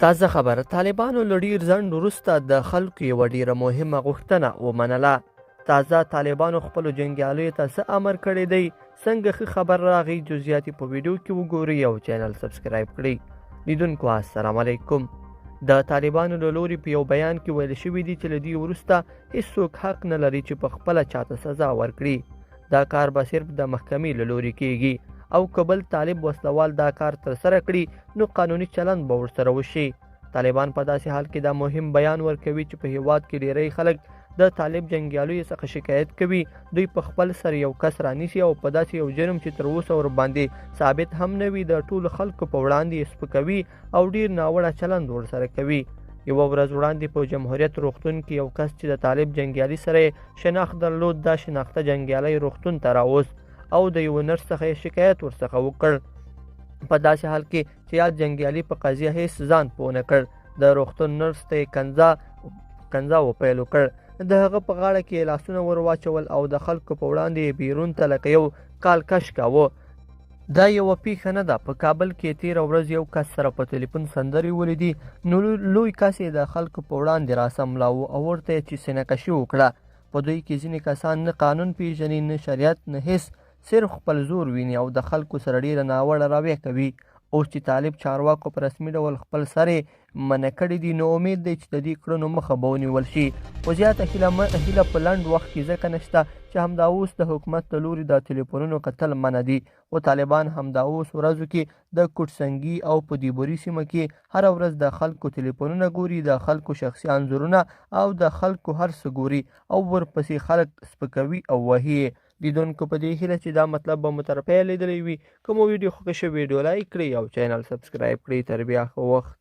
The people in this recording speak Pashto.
تازه خبر، طالبانو له ډیر ځنډ وروسته د خلکو یوه ډیره مهمه غوښتنه ومنله. تازه طالبانو خپلو جنګیالیو ته څه امر کړی دی، څنګه ښه خبر راغی، جزئیات په ویډیو کې وګورئ او چینل سبسکرایب کړئ. لیدونکو السلام علیکم. د طالبانو له لوري په یو بیان کې ویل شوي دي چې له دې وروسته هیڅوک حق نه لري چې په خپله چاته سزا ورکړي. دا کار به صرف د محکمې له لوري کیږي او که بل طالب وسلوال دا کار ترسره کړي نو قانوني چلند به ورسره وشي. طالبان په داسې حال کې دا مهم بیان ورکوي چې په هیواد کې ډیری خلک د طالب جنګیالیو څخه شکایت کوي. دوی په خپل سر یو کس رانیسي او په داسې یو جرم چې تر اوسه ورباندې ثابت هم نه وي د ټولو خلکو په وړاندې یې سپکوي او ډیر ناوړه چلند ورسره کوي. یوه ورځ وړاندې په جمهوریت روغتون کې یو کس چې د طالب جنګیالي سره یې شناخت درلود، دا شناخته جنګیالی روغتون ته راوست او د یوه نرس څخه یې شکایت ورڅخه وکړ. په داسې حال کې چې یاد جنګیالي په قضیه هیڅ ځان پوه نه کړ، د روغتون نرس ته یې کنځا وپیل وکړ. د هغه په غاړه کې یې لاسونه ور واچول او د خلکو په وړاندې یې بیرون ته لکه یو کال کش کاوه. دا یوه پیښه نه ده. په کابل کې تیره ورځ یو کس سره په تلیفون سندرې ولیدې، نو لوی کس یې د خلکو په وړاندې راسملاوه او ورته یې چې سینه کشي وکړه. په دوی کې ځینې کسان نه قانون پیژني، نه شریعت، نه هیڅ، صرف خپل زور ویني او د خلکو سره ډیره ناوړه رویه کوي. اوس چې طالب چارواکو په رسمي ډول خپل سرې منع کړي دي، نو امید دی چې د دې کړنو مخه به ونیول شي. خو زیاته هیله په لنډ وخت کې ځکه نشته چې همدا اوس د حکومت له لوري د تلیفونونو کتل منع دي. خو طالبان همدا اوس ورځو کې د کوټسنګي او په دیبوري سیمه کې هره ورځ د خلکو تلیفونونه ګوري، د خلکو شخصي انځورونه او د خلکو هر څه ګوري او ورپسې خلک سپکوي او وهي. لیدونکو په دې هیله چې دا مطلب به مو تر پیه لیدلی وي. که مو ویډیو خوښه شوې، ویډیو لایک کړئ او چینل سبسکرایب کړئ. تر بیا ښه وخت.